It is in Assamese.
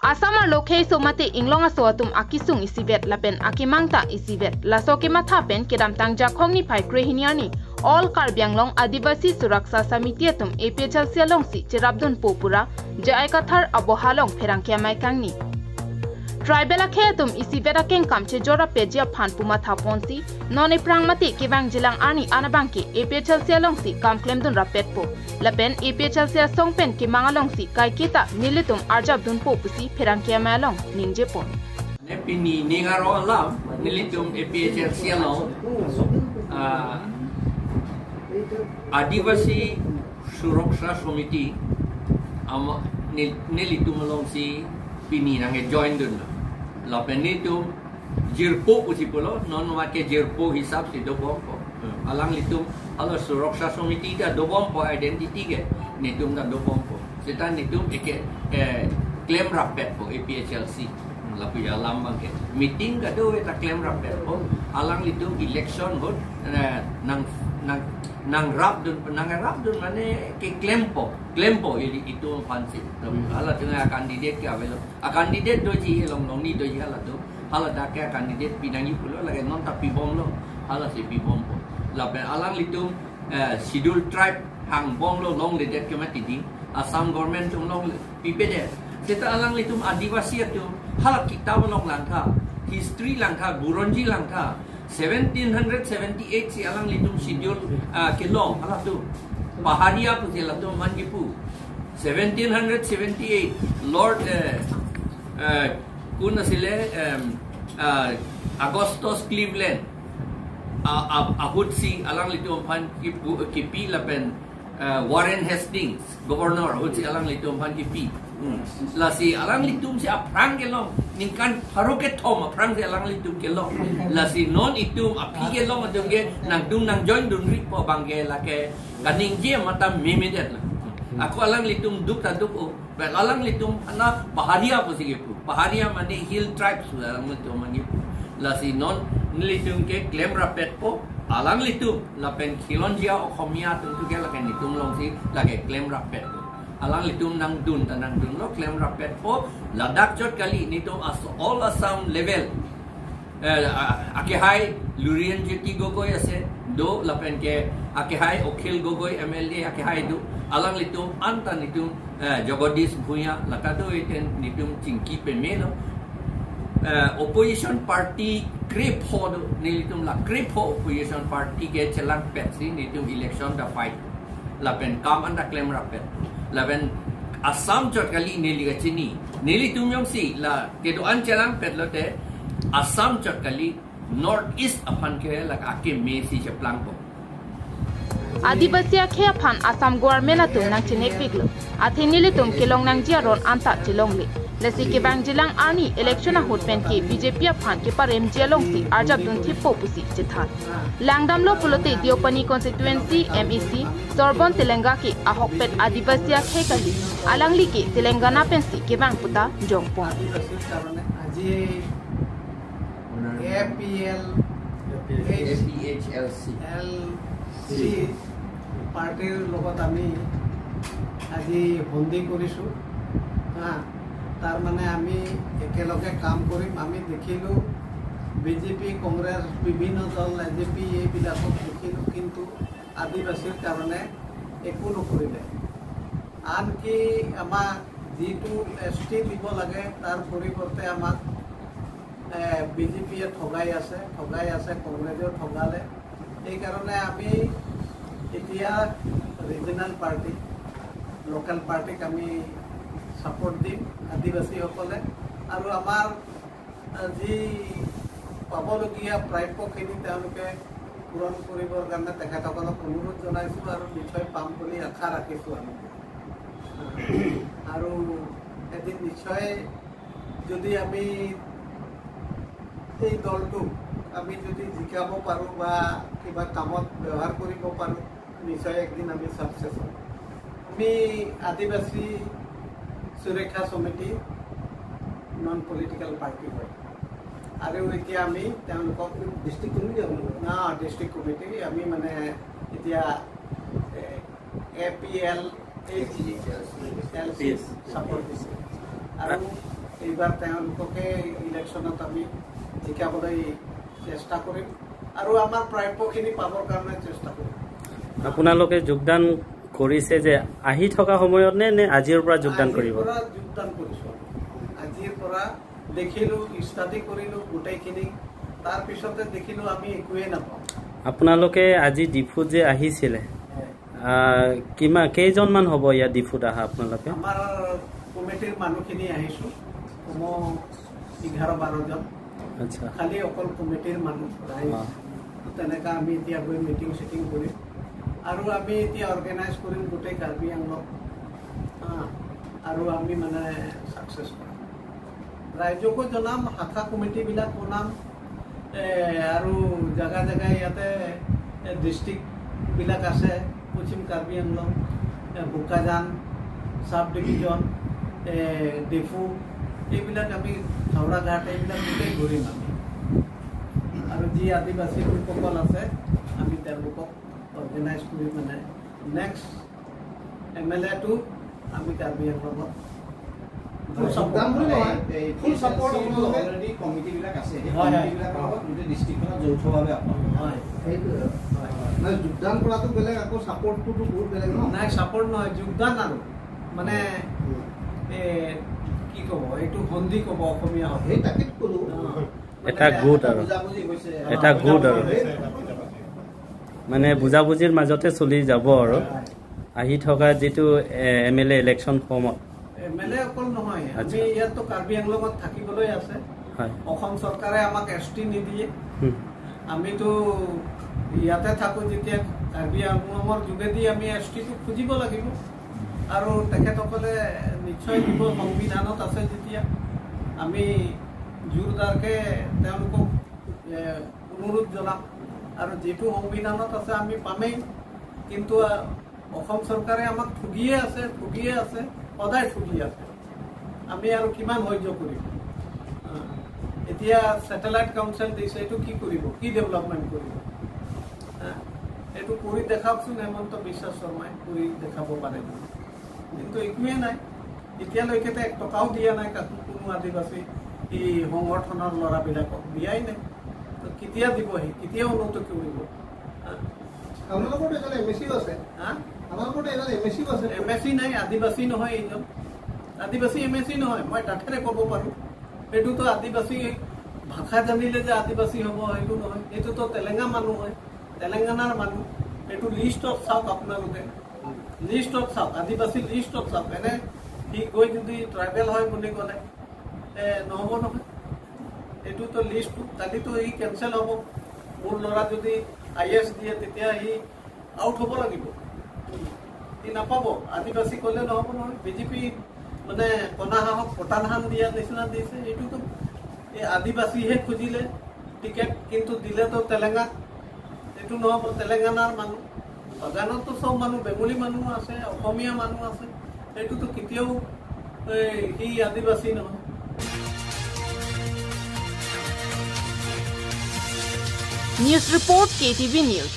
Asamar lokhe somate inglonga soatum akisung isibet lapen akimangta isibet laso ke matha pen kedam tangja khongni phai krehiniani all Karbi Anglong Adivasi Suraksha Samiti atum APHLC along si cherabdun popura jaikathar abohalong pherangkia maikangni tribal akhe atum isibet akeng kamche jora pejia phanpuma thaponsi none prangmati kebang jilang ani anabangke APHLC along si kamklemdun rapetpo lapen APHLC songpen ke mangalongsi kaikita nilitum arjabdun popusi pherangkia malong ningjepon ne pini ningaro lam nilitum APHLC along Adivasi Suraksha Samiti am nilitum along si pini nange join dun lapen nitum jirpo usipolo non wake jirpo hisab si dobom po alang litum alo Suraksha Samiti da dobom po identity ke nitum da dobom po seta nitum eke claim rapet po APHLC lapu ya lambang ke meeting ka do eta claim rapet po alang litum election hot nang nang nang rap dun mane ke claim po itu fancy ala tengah candidate ke avelo a candidate doji elong nong ni doji ala do hala da ke candidate pinangi pulo lage non ta pibom lo hala si pibom po la ben alang litum schedule tribe hang bong lo long le det ke mati ding Assam government tum long pipe de seta alang litum adivasi tu hala kitab long langkha history langkha buronji langkha 1778 si alang litum schedule ke long hala tu Paharia pu sela tu mangipu 1778 Lord kun asile Augustus Cleveland ahutsi alang litum phan kipi lapen Warren Hastings governor ahutsi alang litum phan kipi lasi alang litum si aprang kelong ningkan faroke thom aprang si alang litum kelong lasi non itum api kelong adum ge nang dum nang join dun ri po bangge lake kaning je mata mimidet la aku alang litum duk ta duk o alang litum ana paharia po sige pu paharia mane hill tribes alang litum mane lasi non litum ke claim rapet po alang litum lapen khilonjia okhomia tum tu ke lake nitum long si lake claim rapet po alang litum nang dun tanang dun lo claim rapet po Ladakh chot kali nitum as all Assam level ake hai Lurian Jyoti Gogoi ase do lapen ke ake hai Akhil Gogoi MLA ake hai do alang litum anta nitum Jagadish Bhuya lakado eten nitum Chinki Peme lo opposition party creep ho do nilitum la creep ho opposition party ke chelang pet si nitum election da fight lapen kam anta claim rapet lapen Assam chot kali neli ga chini neli tum yong si la ke do an chelang pet lote Assam chot kali north east aphan ke la ake me si cheplang po Adivasi akhe aphan Assam government atum nang chinek piglo athenili tum kelong nang jia ron anta chilong le lasi ke bang jilang ani election a hotpen ke BJP aphan ke par MG along si arjab dun thipo pusi chithan langdam lo pulote Deopani constituency MEC Sorbon Telenga ke ahokpet Adivasi akhe kali alangli ke Telangana pensi ke bang puta jongpon aji APL APHLC LC পাৰ্টিৰ লগত আমি আজি সন্ধি কৰিছোঁ। তাৰ মানে আমি একেলগে কাম কৰিম। আমি দেখিলোঁ বিজেপি, কংগ্ৰেছ, বিভিন্ন দল, এজেপি এইবিলাকক দেখিলোঁ, কিন্তু আদিবাসীৰ কাৰণে একো নকৰিলে। আনকি আমাক যিটো এছ টি দিব লাগে তাৰ পৰিৱৰ্তে আমাক বিজেপিয়ে ঠগাই আছে, কংগ্ৰেছেও ঠগালে। সেইকাৰণে আমি এতিয়া ৰিজনেল পাৰ্টি, লোকেল পাৰ্টিক আমি ছাপোৰ্ট দিম আদিবাসীসকলে। আৰু আমাৰ যি পাবলগীয়া প্ৰাপ্যখিনি তেওঁলোকে পূৰণ কৰিবৰ কাৰণে তেখেতসকলক অনুৰোধ জনাইছোঁ আৰু নিশ্চয় পাম বুলি আশা ৰাখিছোঁ আমি। আৰু এদিন নিশ্চয় যদি আমি এই দলটোক আমি যদি জিকাব পাৰোঁ বা কিবা কামত ব্যৱহাৰ কৰিব পাৰোঁ, নিশ্চয় একদিন আমি ছাকচেছ হ'ম। আমি Adivasi Suraksha Samiti non political party হয় আৰু এতিয়া আমি তেওঁলোকক ডিষ্ট্ৰিক্ট কমিটি না ডিষ্ট্ৰিক্ট কমিটি আমি মানে এতিয়া A P L H L C support দিছে। আৰু এইবাৰ তেওঁলোককে ইলেকশ্যনত আমি জিকাবলৈ চেষ্টা কৰিম আৰু আমাৰ প্ৰাপ্যখিনি পাবৰ কাৰণে চেষ্টা কৰিম। আপোনালোকে যোগদান কৰিছে যে আহি থকা সময়ত নে আজিৰ পৰা যোগদান কৰিব? যোগদান কৰিছোঁ, আজিৰ পৰা দেখিলোঁ, ষ্টাডি কৰিলোঁ গোটেইখিনি, তাৰপিছতে দেখিলোঁ আমি একোৱেই নাপাওঁ। আপোনালোকে আজি ডিফুত যে আহিছিলে, কিমান কেইজনমান হ'ব ইয়াত ডিফুত আহা আপোনালোকে? আমাৰ কমিটিৰ মানুহখিনি আহিছোঁ, কমেও 11-12 জন। আচ্ছা, খালি অকল কমিটিৰ মানুহ ৰাইজ। তেনেকৈ আমি এতিয়া গৈ মিটিং চিটিং কৰিম আৰু আমি এতিয়া অৰ্গেনাইজ কৰিম গোটেই কাৰ্বি আংলং, আৰু আমি মানে ছাকচেছ কৰিম। ৰাইজকো জনাম, শাখা কমিটিবিলাক বনাম, আৰু জেগা জেগাই ইয়াতে ডিষ্ট্ৰিক্টবিলাক আছে, পশ্চিম কাৰ্বি আংলং, বোকাজান চাব ডিভিজন, ডিফু, এইবিলাক আমি হাওৰাঘাট, এইবিলাক গোটেই ঘূৰিম আমি। আৰু যি আদিবাসী লোকসকল আছে আমি তেওঁলোকক অৰ্গেনাইজ কৰি মানে নেক্সট এম এল এটো আমি কাৰ্বি আংলঙত যোগদান কৰাটো বেলেগ, আকৌ ছাপৰ্টটোতো বহুত বেলেগ ন? নাই, ছাপৰ্ট নহয়, যোগদান আৰু মানে কি ক'ব, এইটো সন্ধি ক'ব অসমীয়া। সেই তাকে ক'লো, এটা গোট আৰু এটা গোট আৰু মানে বুজাবুজিৰ মাজতে চলি যাব। আৰু আহি থকা যিটো এম এল এ ইলেকশ্যন সময়ত এম এল এ অকল নহয়, আমি ইয়াততো কাৰ্বি আংলঙত থাকিবলৈ আছে। অসম চৰকাৰে আমাক এছ টি নিদিয়ে, আমিতো ইয়াতে থাকোঁ। যেতিয়া কাৰ্বি আংলঙৰ যোগেদি আমি এছ টিটো খুজিব লাগিব আৰু তেখেতসকলে নিশ্চয় দিব, সংবিধানত আছে। যেতিয়া আমি জোৰদাৰকৈ তেওঁলোকক অনুৰোধ জনাম আৰু যিটো সংবিধানত আছে আমি পামেই। কিন্তু অসম চৰকাৰে আমাক ঠগিয়ে আছে, ঠগিয়ে আছে, সদায় ঠগি আছে। আমি আৰু কিমান সহ্য কৰিম? এতিয়া ছেটেলাইট কাউন্সিল দিছে, এইটো কি কৰিব, কি ডেভেলপমেণ্ট কৰিব? এইটো কৰি দেখাওকচোন, হেমন্ত বিশ্ব শৰ্মাই কৰি দেখাব পাৰে, কিন্তু একোৱেই নাই এতিয়ালৈকে। এক টকাও দিয়া নাই কাকো, কোনো আদিবাসী এই সংগঠনৰ ল'ৰাবিলাকক দিয়াই নাই। কেতিয়া দিবহি, কেতিয়া উন্নত কৰিব? আপোনালোকৰতো এজন এম এ চিও আছে। আপোনালোকৰতো এজন এম এ চিও আছে। এম এ চি নাই, আদিবাসী নহয় এইজন, আদিবাসী এম এ চি নহয়, মই ডাঠেৰে ক'ব পাৰোঁ। এইটোতো আদিবাসী ভাষা জানিলে যে আদিবাসী হ'ব সেইটো নহয়, এইটোতো তেলেংগা মানুহ হয়, তেলেংগানাৰ মানুহ। এইটো লিষ্টত চাওক আপোনালোকে, লিষ্টত চাওক, আদিবাসী লিষ্টত চাওক। এনে সি গৈ যদি ট্ৰাইবেল হয় বুলি ক'লে নহ'ব নহয়। এইটোতো লিষ্টটো কালিতো সি কেঞ্চেল হ'ব। মোৰ ল'ৰা যদি I S দিয়ে তেতিয়া সি আউট হ'ব লাগিব, সি নাপাব। আদিবাসী ক'লে নহ'ব নহয়। বিজেপি মানে কণা হাঁহক পতান ধান দিয়া নিচিনা দিছে। এইটোতো এই আদিবাসীহে খুজিলে টিকেট, কিন্তু দিলেতো তেলেংগাত, এইটো নহ'ব। তেলেংগানাৰ মানুহ, বাগানততো চব মানুহ বেংগলী মানুহ আছে, অসমীয়া মানুহ আছে, এইটোতো কেতিয়াও সি আদিবাসী নহয়। News report, KTV news.